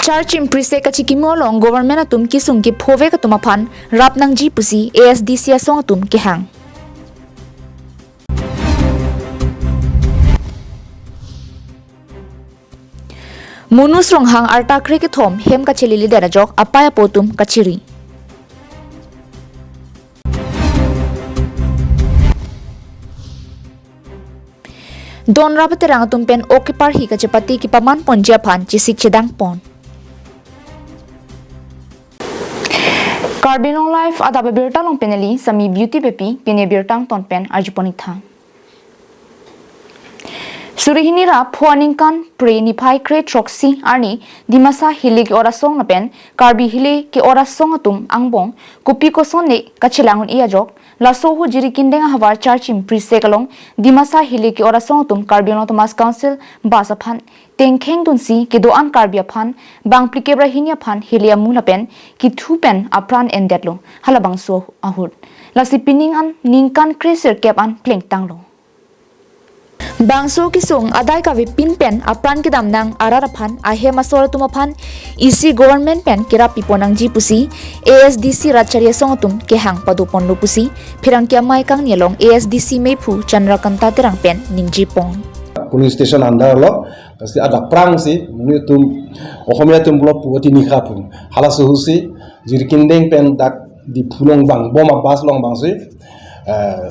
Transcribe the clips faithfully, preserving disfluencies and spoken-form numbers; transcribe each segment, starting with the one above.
Charchim Priest kachikimo along government atum kesung kephovek atum aphan rap nangji pusi A S D C asong atum kehang. Munus Ronghang arta kre kethom hem kachelele det ajok apei apo atum kachiri. Don Rap Terang atum pen ok keparhi kachepate kepaman ponji aphan chesik chedang pon. Karbi Anglong Live adap abirta along pen neli Sami Beauty Beypi, pini abirta angton pen arjupon ik tha. Suri hini ra pho aningkan phre niphai kre throksi arni Dimasa Hill ke-ot asong lapen Karbi Hill ke-ot asong atum angbong kopi koson ne kachelang un-e ajok, laso ahut Jirikindeng ahavar Charchim Priest along Dimasa Hill ke-ot asong atum Karbi Anglong Autonomous Council bus aphan tengkheng dunsi kedo-an Karbi aphan bang phlikep ra hini aphan hili amu lapen kethu pen apran endetlo halabangso ahut. Lasi pining an ningkan kre sirkep an plengtanglo. Bangso kesung adai kavepin pen apran kedam nang arat aphan ahem asor atum aphan isi government pen kerap pipon nangji pusi A S D C rat chari asong atum kehang padoponlo pusi pherangke amei kangni along A S D C meiphu Chandrakanta Terang pen ningje pon. Polling station under lo, kasi adap aphrangsi, monit atum, Ohomia atum pulo puo tini kha pun. Halaso ahutsi, Jirikindeng pen dak Diphu along vangbom a-bus along abangsi, eh,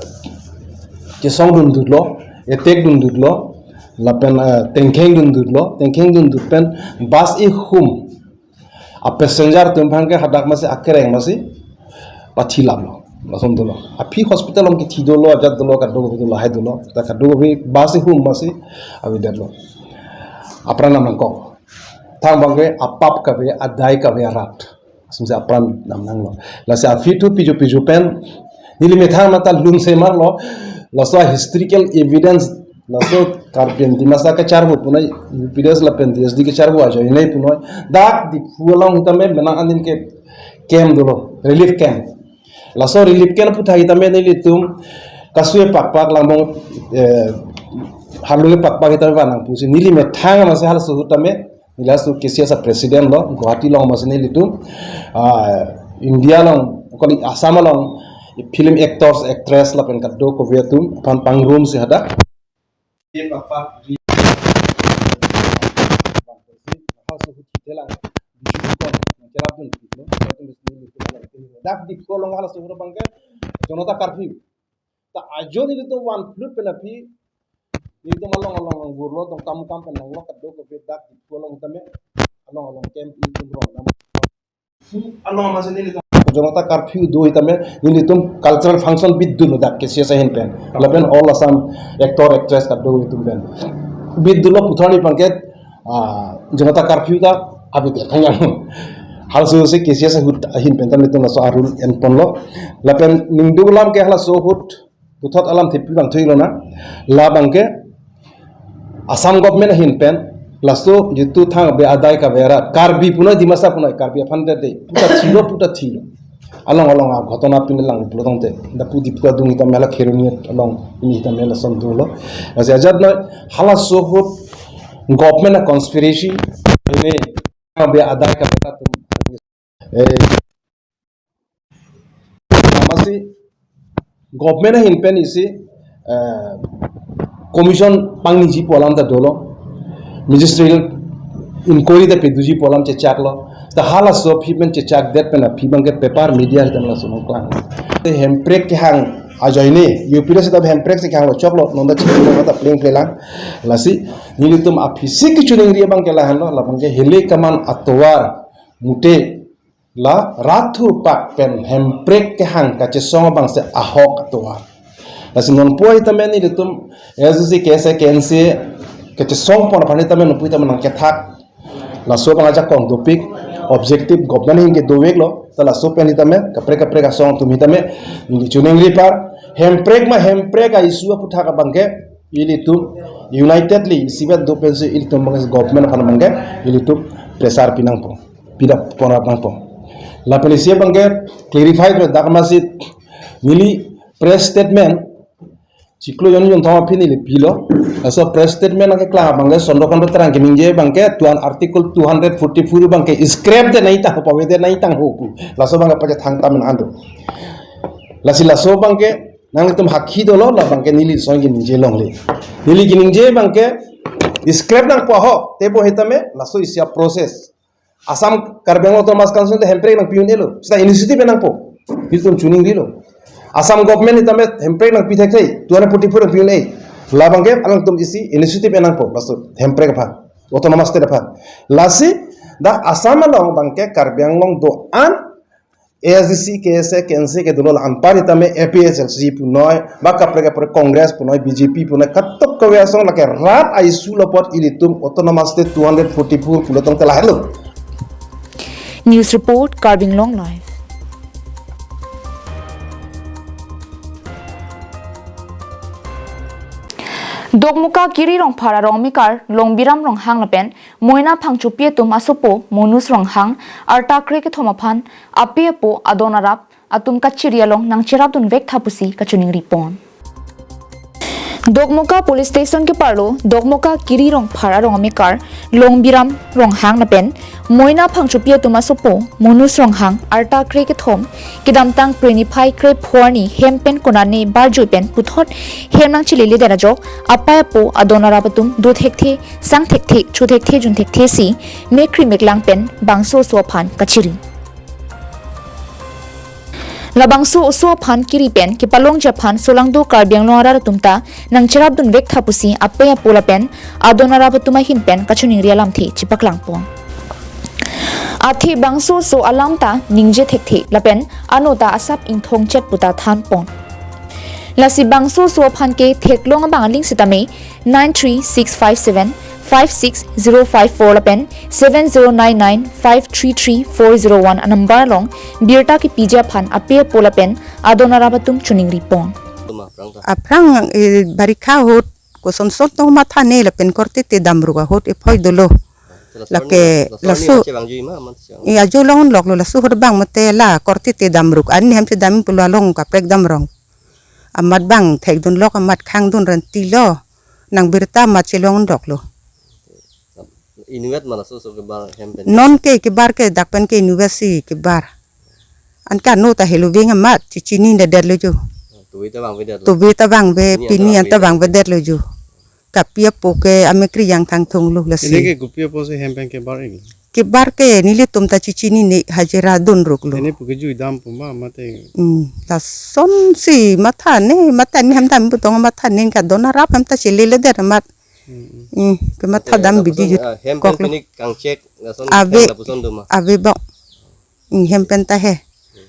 chesong dundutlo, attack dundutlo, lapen, eh, tengkheng dundutlo, tengkheng dundut pen bus ihum a-passenger atum aphan ke hadak masi akereng masi pathilaplo. Lason dolo. Aphi hospital along kethi dolo, ajat dolo, kadokave dolo, lahai dolo. Ta kadokave bus ihum masi avedetlo. Apran dam nangkok. Thang abangke apap kave, adai kave arat. Asumsi apran dam nanglo. Lasi aphi thu piju piju pen neli methang mata lun semarlo. Laso historical evidence laso Karbi Dimasa kacharvo punoi, U P D S lapen D S D kacharvo ajoine punoi. Dak Diphu along tame menang anin ke camp dolo, relief camp. Laso relief camp aputhak tame nelitum kasue pakpak langbong, eh, harlunge pakpak tame vanang pusi neli methang masi halaso ahut tame neli laso K C S a-president lo, Guwahati along masi nelitum, ah, India along, kali Assam along, film actors, actress lapen kadokave atum aphan pangrumsi hadak. Dak Diphu along halaso ahut abangke Janata Curfew. Ta ajo nelitum van flut pen aphi nelitum along along along burlo, tong kam kam pen nanglo, kadokave dak Diphu along tame along along camp nelitum rong dam. Fu along masi nelitum Janata Curfew do tame nelitum cultural function bit dunlo dak K C S ahin pen. Lapen all Assam actor actress kadokave atum pen. Bit dunlo puthot abangke, ah, Janata Curfew ta avedetlo. Halaso ahutsi K C S ahut ahin pen tame nelitum laso a-rule enponlo. Lapen ningduk alam ke halaso ahut puthot alam thepi vangthuilo na. Labangke Assam government ahin pen laso jitu thang be adai kave arat, Karbi punoi, Dimasa punoi, Karbi aphan te de puta thilo, puta thilo. Along along aghotona pini lang pulo tangte, dak pu Diphu adung tame la Kheroni along pini tame lason dolo. Lasi ajat noi, halaso ahut government a-conspiracy, ini thang be adai kave arat atum, eh, masi government ahin pen isi, eh, commission pangniji pu alam ta dolo, ministerial inquiry ta peduji pu alam chechaklo. Ta halaso aphi pen chechakdet pen aphi abangke paper media hitam laso nangklang. Te hemprek kehang ajoine, U P D S ta hemprek si kehanglo choklo, non ta chiklo ta pleng plelang. Lasi nelitum aphisi kechiningri abangke lahenlo, labangke hili kaman atovar mute la rat thurpak pen hemprek kehang kachesong abangsi ahok atovar. Lasi non puhai tame nelitum S D C, K S A, K N C A kachesong pon aphan tame non puhai tame nangkethak. Laso abang ajakong dopik, objective government ahin ke doveklo. Ta laso pen tame kaprek kaprek asong atum tame neli chiningri par, hemprek ma hemprek a-issue aputhak abangke ilitum unitedly isivet do pensi ilitum abang government aphan abangke ilitum pressure pinangpo, pida ponrap nangpo. Lapen isi abangke clarify pe dak masi neli press statement Chiklo jon jonthom aphi neli pilo. Laso press statement abangke kla abangke Chandrakanta Terang keningje abangke tuan article two hundred forty-four abangke scrap de nai tang ho, pave de nai tang ho pu. Laso abangke pachethang tame nang do. Lasi laso abangke nanglitum hakhi dolo, la abangke neli lason keningje longle. Neli keningje abangke scrap nangpo ho, tebo hetame laso isi a-process. Assam Karbi Anglong Autonomous Council te hemprek nangpi un-elo. Seta initiative nangpo. Nelitum chuning rilo. Assam government itame hemprek nangpi thekthe, two hundred forty-four nangpi un-e. La abangke alangtum isi initiative nangpo, laso hemprek aphan, autonomous state aphan. Lasi dak Assam along abangke Karbi Anglong do-an A S D C, K S A, K N C ke dolo, la anpar itame A P H L C punoi, ba kaprek kaprek Congress punoi, B J P punoi, katok kave asong lake rat a-issue lo apot ilitum autonomous state two hundred forty-four pulo tangte lahelo. News report, Karbi Anglong Live. Dokmoka Kiri Rongphar arong amekar Longbiram Ronghang lapen Moina Phangchopi atum asopo Monus Ronghang arta krekethom aphan ape apo adon arap atum kachiri along nangcherapdunvek tha pusi kachiningri pon. Dokmoka Police Station keparlo Dokmoka Kiri Rongphar arong amekar Longbiram Ronghang lapen Moina Phangchopi atum asopo Monus Ronghang arta krekethom kedamtang Phre niphai krepho arni hem pen konane barjoi pen puthot hem nangchelele det ajok apai apo adon arap atum do thekthe, sang thekthe, cho thekthe, jun thekthe si mekri meklang pen bangso oso aphan kachiri. Labangso oso aphan kiri pen kepalongji aphan solangdo Karbi Anglong arat atum ta nangcherapdunvek tha pusi ape apo lapen adon arap atum ahin pen kachiningri alamthe chepaklang pon. Athe bangso oso alam ta ningje thekthe lapen ano ta asap ingthong chet puta than pon. Lasi bangso oso aphan ke theklong abang aling sitame nine three six five seven five six zero five four lapen seven zero nine nine five three three four zero one anumber along birta kepiji aphan ape apo lapen adon arap atum chiningri pon. Aphrang, eh, barikha ahut kosonson tong mathane lapen korte te damruk ahut ephoi dolo. Lake laso, eh, ajo long loklo, laso ahut abang mate la korte te damruk, ani hem te dam pulo along kaprek damrong. Amat bang thekdunlok, amat khangdun rantilo. Nang birta amat chelong doklo. Inutvet ma laso oso kebar hem pen? Non ke kebar ke dak pen ke inutvet si kebar. Anke ano ta helo veng amat, chechini ne detlo jo. Tuve ta vangve detlo. Tuve ta vangve, pini an ta vangve detlo jo. Kapi apo ke amekri yang thangthong lo lasi. Ini ke kopi apo si hem pen kebar-iklo? Kebar ke nelitum ta chechinine, hajira dunruklo. Ini pu kejui dam pu ma mate. Hmm, lason si mathane, mathane hem dam pu tong mathane, ka don arap hem ta chelele det amat. Hmm, hmm. Hmm, ke matha dam bidi jut koklo. Hem pen pini kangchek lason ave, thek lapuson do ma? Ave bok. Hmm, hem pen ta he.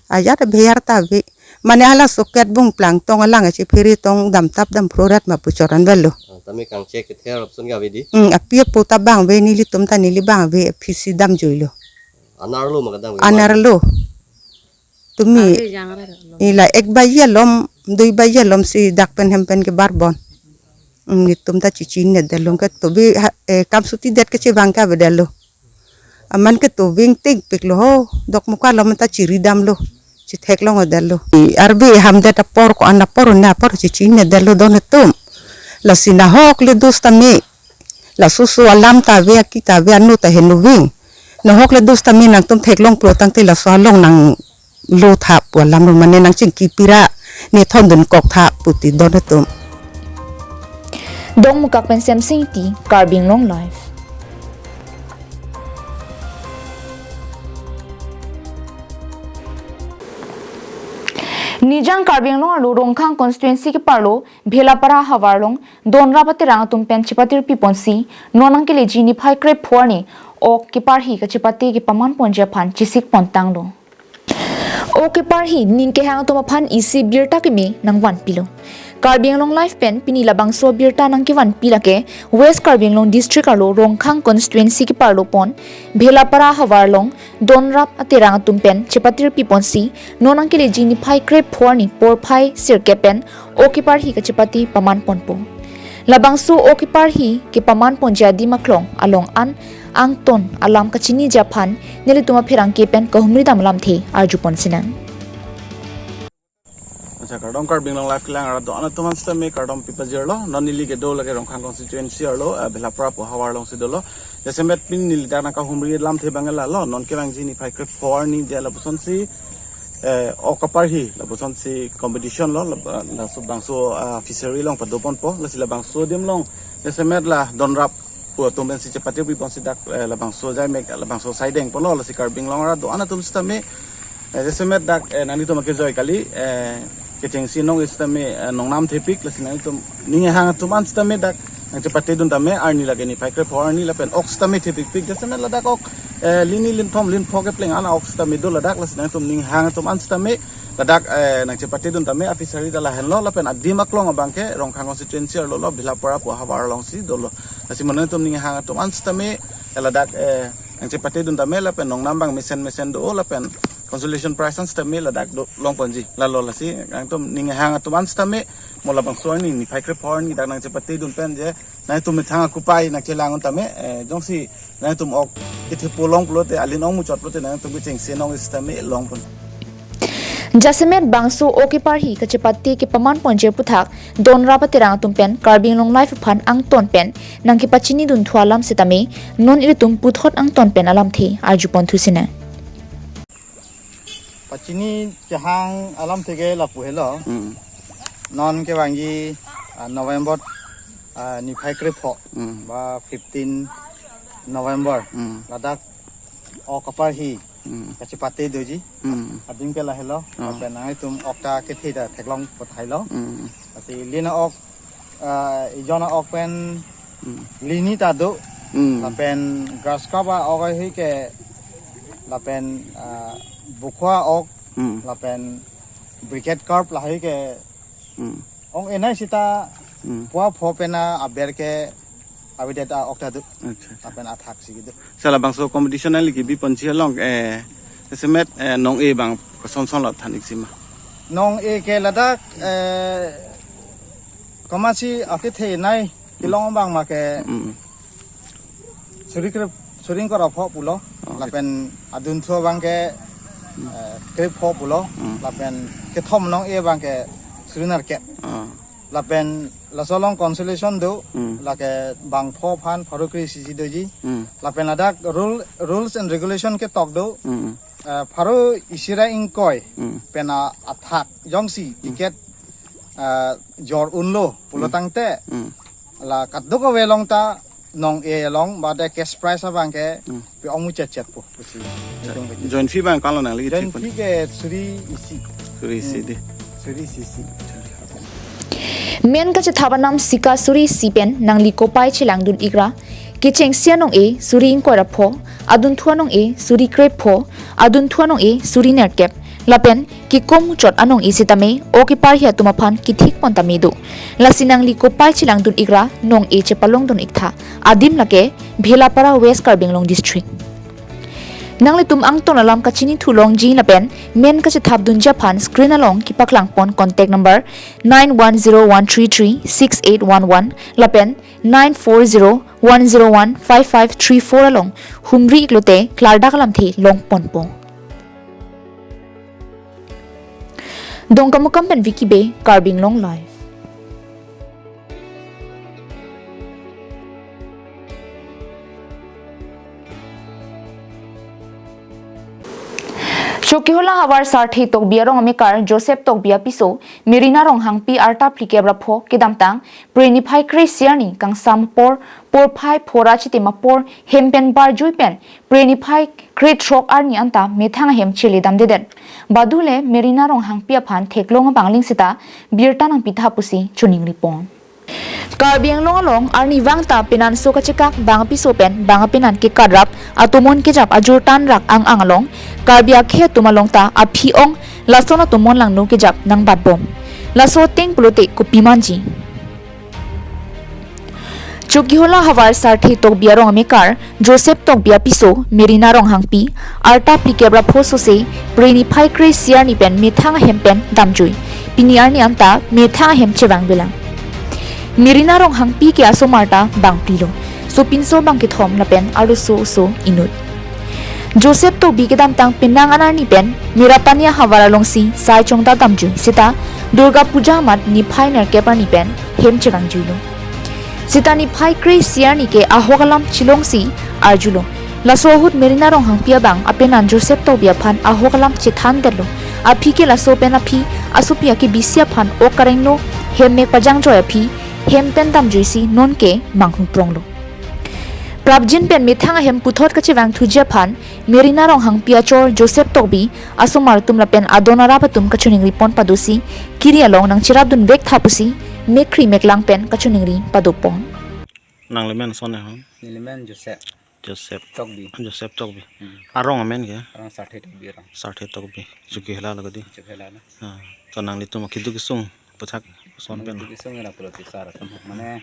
Ajat abheyar ta ave. Mane hala soket bung plang tong alang achi phiri tong dam tap dam phrorat ma pu choran velo. Ah, tame kangchek kether lapuson ke ave di? Hmm, api apo ta vangve, nelitum ta neli vangve, aphisi damjuilo. Anerlo ma kedam? Anerlo. Tumi. Ave jang re lo. Ila ek baji alom, dui baji alom si dak pen hem pen kebar bon. Hmm, nelitum ta chechinine detlo ke tuve ha, eh, kam suti det kechevang ke ave detlo. Aman ke tuve ingting piklo ho, Dokmoka alom ta chiri damlo, chethek long detlo. I arve ham det apor ko-an apor, ne apor chechinine detlo don atum. Lasi nahok le dos tame. Laso oso alam ta ave, aki ta ave, ano ta heno veng. Nahok le dos tame nangtum theklong pulo tangte laso along nanglo tha pu alam lo, mane nangchingki pira ne thondun kok tha pu ti don atum. Dokmoka pen Semsing Ingti, Karbi Anglong Live. Nijang Karbi Anglong arlo Rongkhang constituency keparlo Bhelapara havar along donrap aterang atum pen chepatirpi ponsi non nangkeleji niphai krepho arni ok keparhi kachepate kepaman ponji aphan chesik pontanglo. Ok keparhi ning kehang atum aphan isi birta keme nangvanpilo. Karbi Anglong Live pen pini labangso birta nangkevanpi lake West Karbi Anglong District arlo Rongkhang constituency keparlo pon Bhelapara havar along donrap aterang atum pen chepatirpi ponsi non nangkeleji niphai krepho arni porphai sirkep pen ok keparhi kachepate paman ponpo. Labangso ok keparhi kepaman ponji adim aklong along an angton alam kachiniji aphan nelitum apherangke pen kahumri dam alamthe arju ponsinang. Kardom Karbi Anglong Live kelang arat do-an atum an sitame kardom pipajirlo. Non neli kedo lake Rongkhang constituency arlo, eh, Bhelapara pu havar alongsi dolo. Jasemet pini neli dak nangkahumri alamthe abang lalo, non kevangji niphai krepho arni je lapusonsi, eh, ok aparhi, lapusonsi competition lo, lab-, laso bangso, ah, fishery along padoponpo, lasi labangso adim along jasemet la donrap pu atum pensi chepate piponsi dak, eh, labangso ajai mek, labangso saideng ponlo, lasi Karbi Anglong arat do-an atum sitame, eh, jasemet dak, eh, nanglitum akejoi kali, eh, kechengsi nong-e sitame, eh, nongnam thepik, lasi nanglitum ning kehang atum an sitame dak nangchepatedun tame, arni lake niphai krepho arni lapen ok sitame thepikpik, jasemet ladak ok, eh, lini linthom linpho kepleng an ok sitame do ladak, lasi nanglitum ning kehang atum an sitame ladak, eh, nangchepatedun tame, a fishery ta lahenlo, lapen adim aklong abangke Rongkhang constituency arlo lo, Bhelapara pu havar alongsi dolo. Lasi mo nanglitum ning kehang atum an sitame, eh, ladak, eh, nangchepatedun tame, lapen nongnam abang mesen mesen do, lapen consolation prize an sitame ladak do longponji. Lalo lasi nanglitum ning kehang atum an sitame, mo labangso arni niphai krepho arni dak nangchepatedun pen je nanglitum methang akupai nangchelang un tame, eh, jongsi nanglitum ok kethepo long pulote, alin ong muchot pulote nanglitum kechengsi nong-e sitame longpon. Jasemet bangso ok aparhi kachepate kepamanponji aputhak donrap aterang atum pen Karbi Anglong Live aphan angton pen nangkepachinidun thu alam sitame, non ilitum puthot angton pen alamthe arjuponthu sinang. Pachini kehang alamthe ke lapu helo. Hmm. Non kevangji, ah, November, ah, niphai krepho, hmm, ba fifteen November. Hmm. Ladak ok aparhi, hmm, kachepate doji. Hmm. Adim ke lahelo. Oh. Lapen nanglitum ok ta kethe ta theklong pathailo. Hmm. Lasi lina ok, ah, ijona ok pen, hmm, lini ta do. Hmm. Lapen grass carp a-ok ahi ke, lapen, ah, bukhua ok, hmm, lapen bricket carp lahai ke, hmm, ong-e nai sita, hmm, pua pho pen aber ke avedet a-ok ta do. Acha, acha. Lapen athak si do. Lasi labangso competition nangli kebiponji along, eh, jasemet, eh, nong-e abang kosonson lo than-ik sima? Nong-e ke ladak, eh, komatsi akethe nai kelong abang ma ke, mm, suri krep, suri ingkoi ra pho pulo. Oh, lapen adunthu abangke, mm, eh, krepho pulo. Mm. Lapen kethom nong-e abangke suri nerkep. Ah. Lapen laso along consolation do, hmm, lake bangpho aphan pharo kre isi isi doji. Hmm. Lapen ladak rule, rules and regulation ketok do, hmm, eh, pharo isi ra ingkoi, hmm, pen a-, athak jongsi, hmm, ticket, eh, jor unlo pulo, hmm, tangte, hmm, la kadokave along ta nong-e along bade cash prize abangke, hmm, pe-ong muchot chot po pusi. Acha. Join fee abang kalo nangli? Join fee ke suri isi. Suri isi, hmm, dei. Suri isi isi. Men kachethap anam sika suri isi pen nangli kopai chelangdun-ik ra, kechengsi anong-e suri ingkoi ra pho, adunthu anong-e suri krepho, adunthu anong-e suri nerkep, lapen kekom muchot anong-e sitame ok aparhi atum aphan kethikpon tame do. Lasi nangli kopai chelangdun-ik ra nong-e chepalongdun-ik tha. Adim lake Bhelapara, West Karbi Anglong District. Nanglitum angton alam kachinithu longji lapen men kachethapdunji aphan screen along kepaklangpon contact number nine one zero one three three six eight one one lapen nine four zero one zero one five five three four along humri-ik lote klardak alamthe longponpo. Dongkamukam pen Vicky Bey, Karbi Anglong Live. Chokihola havar Sarthe Tokbi arong amekar Joseph Tokbi apiso Merina Ronghangpi arta phlikep ra pho kedamtang Phre niphai kre-isi arni kangsam apor, porphai phora chitim apor hem pen barjui pen Phre niphai krethrok arni anta methang ahem chele damdedet. Badu le Merina Ronghangpi aphan theklong abang aling seta birta nangpitha pusi choningripon. Karbi Anglong along arnivang ta penanso kachekak bang apiso pen bang apenan kekatrap atomon kejap ajurtan rak ang ang along Karbi akhei atum along ta aphi-ong lason atomon langno kejap nangbatbom. Laso ateng pulote kopi manji? Chokihola havar Sarthe Tokbi arong amekar Joseph Tokbi apiso Merina Ronghangpi arta phlikep ra pho sose Phre niphai kre-isi arni pen methang ahem pen damjui. Pini arni anta methang ahem chevangvelang. Merina Ronghangpi ke asomar ta bangphli lo. Sopinso bangkethom lapen arloso oso inut. Joseph Tokbi kedamtang penang an arni pen Merapani ahavar alongsi sai chongdat damjui seta Durga Puja amat niphai nerkep arni pen hem chevangjuilo. Seta niphai kre-isi arni ke ahok alam chelongsi arjulo. Laso ahut Merina Ronghangpi abang apenan Joseph Tokbi aphan ahok alam chethandetlo. Aphi ke laso pen aphi asopi akebisi aphan ok karengno, hem mek pajangjoi aphi hem pen damjuisi nonke manghu pronglo. Prapjin pen methang ahem puthot kachevangthuji aphan Merina Ronghangpi achor Joseph Tokbi asomar atum lapen adon arap atum kachoningri pon padosi kiri along nangcherapdun vektha pusi mekkri meklang pen kachoningri padopon. Nangli men son ya, ha? Neli men Joseph. Joseph. Tokbi. Joseph Tokbi. Hmm. Arong amen ke? Arong Sarthe Tokbi arong. Sarthe Tokbi. Chokihola lo kedi? Chokihola lo. Ah, to nanglitum keduk kesung puthak son pen. Keduk kesung era pulo ti sar atum. Mane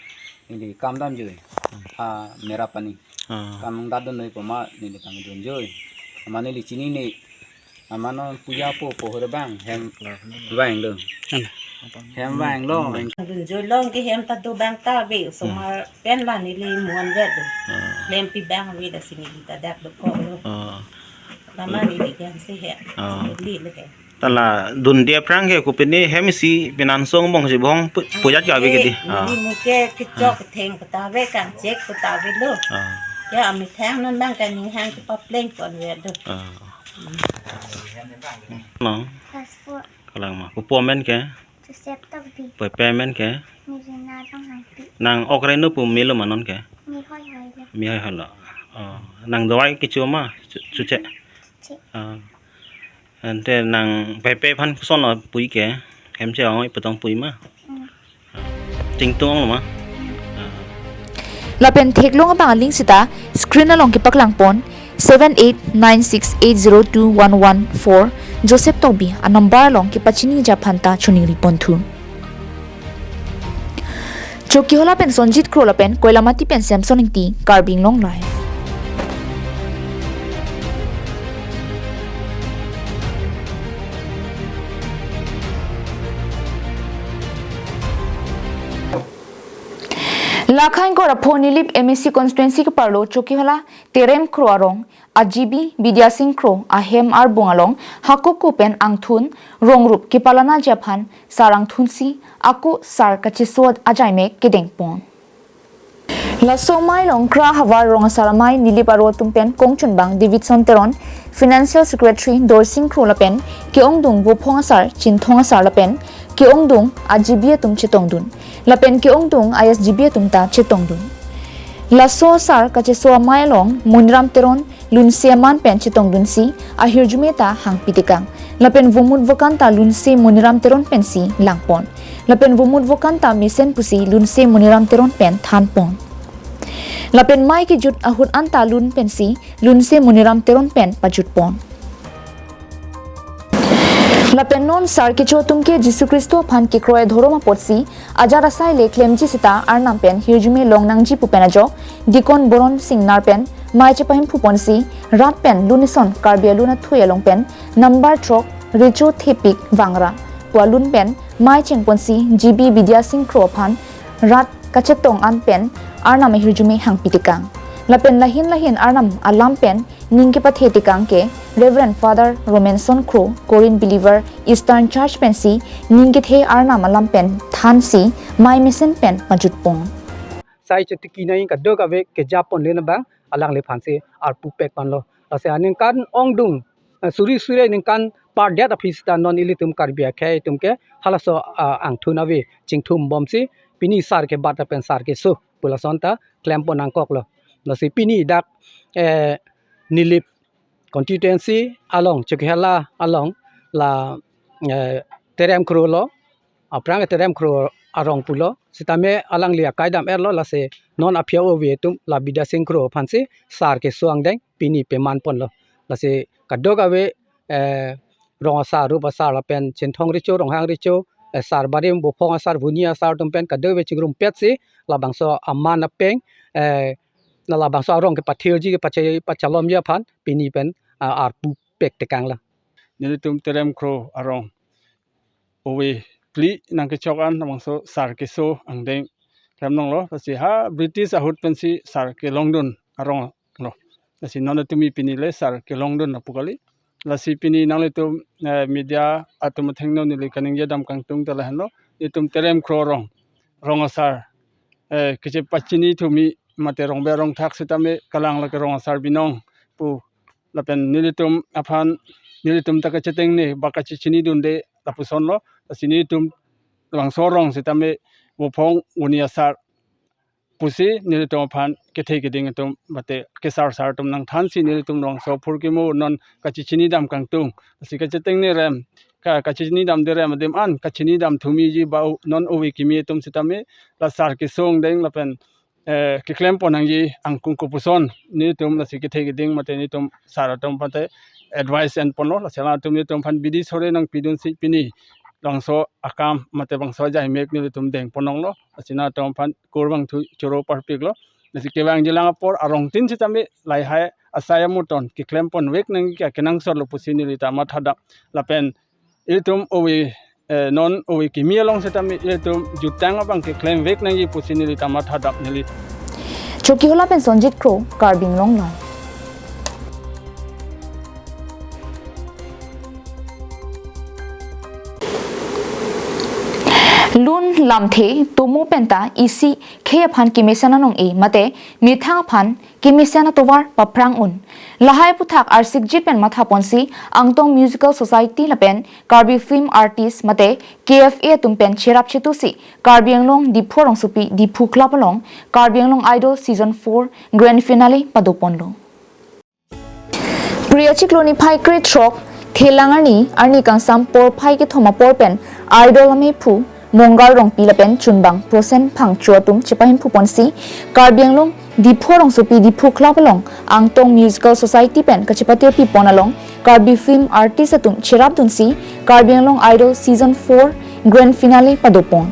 neli kam damjui. Hmm. Ha Merapani. Ah. Kam nangdatdun noi poma neli kam dunjui. Mane neli chinine. Amat non puja po po hore bang hem vanglo. Hem vanglo. Dunjui long ke hem ta do bang ta ave osomar pen la neli muan vet do. Ah. Lempi bang ave lasi neli ta dak dokoklo. Ah. Lama neli ke hem si he. Ah. Neli le he. Ta la dunde aphrang ke kopine hem isi penan song bong si bong pu-, pujat ke ave kedi. Ah. Neli muke kechok ketheng kota ave kangchek kota avelo. Ah. Ya amethang non bang kaning hang kepapleng pon vet do. Ah. No. Class four. Kalang ma. Pupo amen ke? Joseph Tokbi. Pepe amen ke? Merina Ronghangpi. Nang ok reno pu melo ma non ke? Mehoi hoi lo. Mehoi hoi lo. Oh, nang dawai kecho ma? Chu-, chuche. Chuche. Ah. Ante nang pepe aphan kosonlo pui ke? Hem chevang oi pu tong pui ma? Hmm. Chingtung ong lo ma? Ah. Lapen theklong abang aling seta screen along kepaklang pon seven eight nine six eight zero two one one four Joseph Tokbi anumber along kepachiniji aphan ta choningri ponthu. Chokihola pen Sonjit Kro lapen Koilamati pen Samson Ingti, Karbi Anglong Live. Lakha ingkoi ra pho Nilip M A C constituency keparlo Chokihola Terem Kro arong a G B Bidya Sing Kro ahem arbung along hakoko pen angthun rongrup kepalanaji aphan sar angthunsi ako sar kacheso ajaimek kedeng pon. Laso amei along kra havar rong asar amei Nilip aro atum pen kongchunbang Davidson Teron, Financial Secretary Dorsing Kro lapen ke-ongdung Vophong asar, Chinthong asar lapen ke-ongdung a G B atum chetongdun. Lapen ke-ongdung I S G B atum ta chetongdun. Laso asar kacheso amei along Moniram Teron lunse aman pen chetongdunsi ahirjume ta hangpitekang. Lapen vomut vokan ta lunse Moniram Teron pensi langpon. Lapen vomut vokan ta mesen pusi lunse Moniram Teron pen thanpon. Lapen mei kejut ahut anta lun pensi lunse Moniram Teron pen pajutpon. Lapen non sar kecho atum ke Jisu Khristo aphan kekroi adhorom apotsi ajat asai le klemji seta Arnam pen hirjume long nangji pu pen ajok Deacon Boron Singnar pen mei chepahemphu ponsi rat pen lun ison Karbi alun athui along pen number throk Recho Thepik Vangra pu alun pen mei chengponsi G B Bidya Sing Kro aphan rat kachetong an pen Arnam ahirjume hangpitekang. Lapen lahin lahin Arnam alam pen ning kepathetekang ke Reverend Father Romanson Kro, Korean Believer Eastern Church pensi ning kethe Arnam alam pen thansi mei mesen pen pajutpon. Sai chetiki nai kadokave kejapon le nabang alangliphansi arpu pek ponlo. Lasi aningkan ongdung, eh, suri suri aningkan pardet aphi seta non ilitum Karbi akhei atum ke halaso, ah, angthun ave chingthumbomsi pini sar kebat lapen sar keso pu lason ta klempon nangkoklo. Lasi pini dak, eh, Nilip constituency along, Chokihola along la, eh, Terem Kro lo, aphrang Terem Kro arong pulo, sitame alangli akai dam-etlo, lasi non aphi ove atum la Bidya Sing Kro aphansi sar keso angdeng pini peman ponlo. Lasi kadokave, eh, rong asar, rup asar lapen Chinthong Recho, Ronghang Recho, eh, sar barim, Vophong asar, Vuni asar atum pen kadokave chingrumpetsi labangso aman apeng, eh, na labangso arong kepathirji kepache-, pachalomji aphan pini pen, ah, arpu pektekang la. Nelitum Terem Kro arong ove phli nangkechok an labangso sar keso angdeng klem nanglo, lasi ha British ahut pensi sar kelongdun arong lo. Lasi non atum pini le sar kelongdun lapu kali. Lasi pini nanglitum, eh, media atum athengno neli kaningje dam kangtung ta lahenlo. Nelitum Terem Kro Rong, rong asar, eh, kachepachini thumi mate rongbe rongthak sitame kalang lake rong asar binong pu. Lapen nelitum aphan, nelitum ta kacheteng ne ba kachechinidunde lapusonlo. Lasi nelitum labangso rong sitame vophong uni asar pusi nelitum aphan kethe keding atum mate kesar sar atum nangthansi nelitum labangso phurkimo non kachechini dam kangtung. Lasi kacheteng ne rem, ka, kachechini damde rem adim an kachini dam thumiji ba u-, non ove kimi atum sitame la sar kesung deng lapen, eh, keklem pon nangji angkung kopuson nelitum lasi kethe keding mate nelitum sar atum aphan te advice enponlo. Lasi alangtum nelitum aphan bidi sore nangpidunsi pini labangso akam mate labangso ajaimek nelitum deng ponlonglo. Lasi nangtum aphan kurvangthu choro parpiklo. Lasi kevangjilang apor arongtin sitame lahai asai amuton keklem ponvek nangji ke kenangsotlo pusi neli ta mathadam. Lapen ilitum ove, eh, non ove kimi along sitame ilitum jutang abang keklemvek nangji pusi neli ta mathadam neli. Chokihola pen Sonjit Kro, Karbi Anglong Live. Lun lamthe tomo penta isi khei aphan kemesen anong-e mate methang aphan kemesen atovar paphrang un. Lahai aphuthak arsikjit pen mathaponsi Angtong Musical Society lapen Karbi Film Artist mate K F A atum pen cherap chetusi Karbi Anglong Diphu Rongsopi Diphu Club along Karbi Anglong Idol Season four Grand Finale padoponlo. Phre achiklo niphai krethrok, Thelang arni, arni kangsam porphai kethom apor pen Idol amephu Mongal Rongpi lapen chunbang Prosen Phangcho atum chepahimphuponsi Karbi Anglong Diphu Rongsopi Diphu Club along Angtong Musical Society pen kachepatirpipon along Karbi Film Artist atum cherapdunsi Karbi Anglong Idol Season four Grand Finale padopon.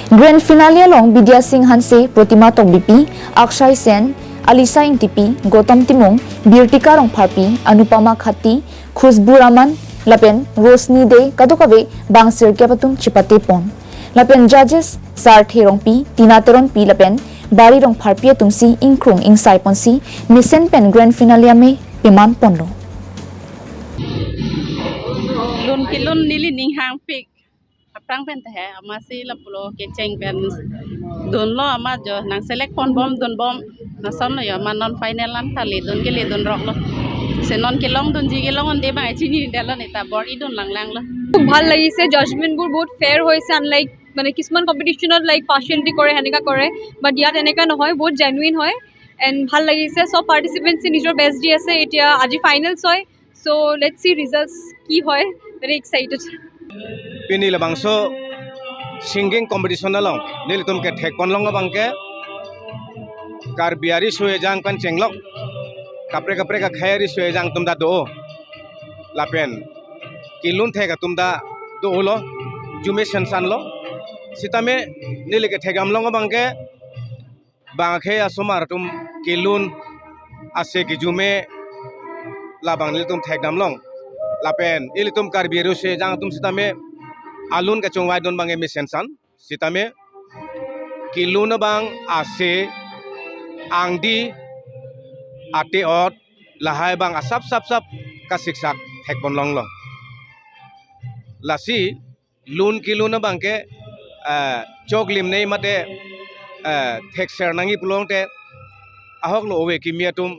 Grand Finale along Bidya Sing Hanse, Protima Tokbipi, Akshay Sen, Alisa Ingtipi, Gautam Timung, Birtika Rongpharpi, Anupama Khatti, Khushbu Rahman lapen Roshni Dey kadokave bang sirkep atum chepatepon. Lapen judges Sarthe Rongpi, Tina Teronpi lapen Bari Rongpharpi atumsi ingkrung ingsaiponsi mesen pen Grand Finale ame pemanponlo. Lun kelun neli ning hangpik. Aphrang pen ta he, amatsi lapulo kecheng pen dunlo amat jo, nang select ponbom dunbom, lasonlo jo, amat non final an ta ledun ke ledunroklo. Si non kelongdunji kelong-unde abang chinidetlo, neta bor-idun langlanglo. খুব ভাল লাগিছে, জাজমেণ্টবোৰ বহুত ফেয়াৰ হৈছে, আনলাইক মানে কিছুমান কম্পিটিশ্যনত লাইক পাৰ্চিয়েলিটি কৰে, সেনেকা কৰে, বাট ইয়াত এনেকা নহয়, বহুত জেনুইন হয় এণ্ড ভাল লাগিছে। চব পাৰ্টিচিপেণ্টছে নিজৰ বেষ্ট দি আছে। এতিয়া আজি ফাইনেলছ হয়, চ' লেটছ চি ৰিজাল্টছ কি হয়, ভেৰি excited. Pini labangso singing competition along nelitum kethekponlong abang ke Karbi ari sui ajang pen chenglok, kaprek kaprek akhai ari sui ajang atum ta do, lapen kelun thek atum ta dolo, jume sensanlo. Sitame neli kethekdamlong abang ke bang akhei asomar atum kelun ase kejume labang nelitum thekdamlong. Lapen ilitum Karbi ari sui ajang atum sitame alun kachongvaidun abang ke mesensan. Sitame kelun abang ase, angdi, ate-ot, lahai abang asap sap sap kasiksak thekponlonglo. Lasi lun kelun abang ke, eh, choklimnei mate, eh, thekser nangji pulote ahoklo, ove kimi atum,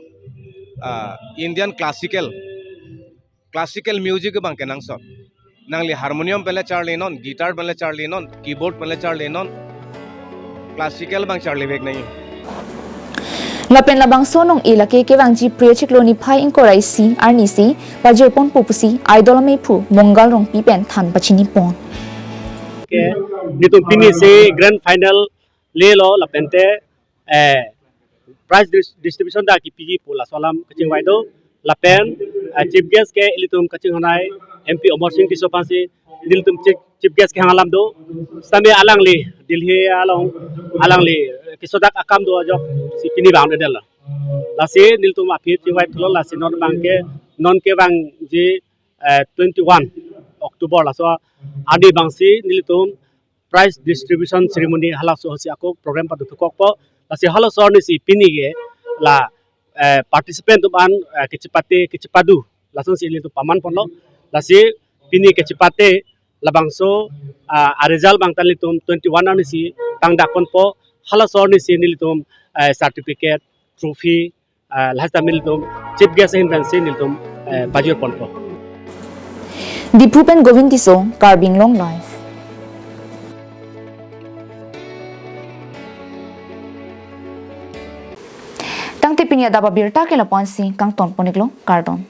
ah, Indian classical, classical music abang kenangsot. Nangli harmonium pen le charlinon, guitar pen le charlinon, keyboard pen le charlinon, classical abang charlivek nangji. Lapen labangso anong-e lake kevangji Phre achiklo niphai ingkoi ra isi arnisi pajirponpo pusi Idol amephu Mongal Rongpi pen than pachinipon. Ke, nelitum pinisi grand final lelo, lapente, eh, prize dis-, distribution ta kepiji pu laso alam kachingvai do. Lapen, eh, chief guest ke ilitum kachinghonai M P Amarsing Tisso aphansi nelitum chief, chief guest kehang alam do. Sitame alangli Delhi along, alangli, eh, kesodak akam do ajoksi pini vangdedetlo. Lasi nelitum aphi chingvaithulo, lasi non abang ke, non kevangji, eh, twenty-one October laso arni abangsi nelitum prize distribution ceremony halaso ahutsi ako program padothukkokpo. Lasi halaso arnisi pini ke la eh, participant atum an, eh, kachepate kachepadu lasonsi nelitum paman ponlo. Lasi pini kachepate labangso, ah, a result abang ta nelitum twenty one arnisi pangdak ponpo. Halaso arnisi nelitum, eh, certificate, trophy, ah, lahai ta nelitum chief guest ahin pensi nelitum, eh, pajir ponpo. Diphu pen Govind Tisso, Karbi Anglong Live. Tangte pini adap abirta ke lapu-ansi kangton pon-iklo, kardom.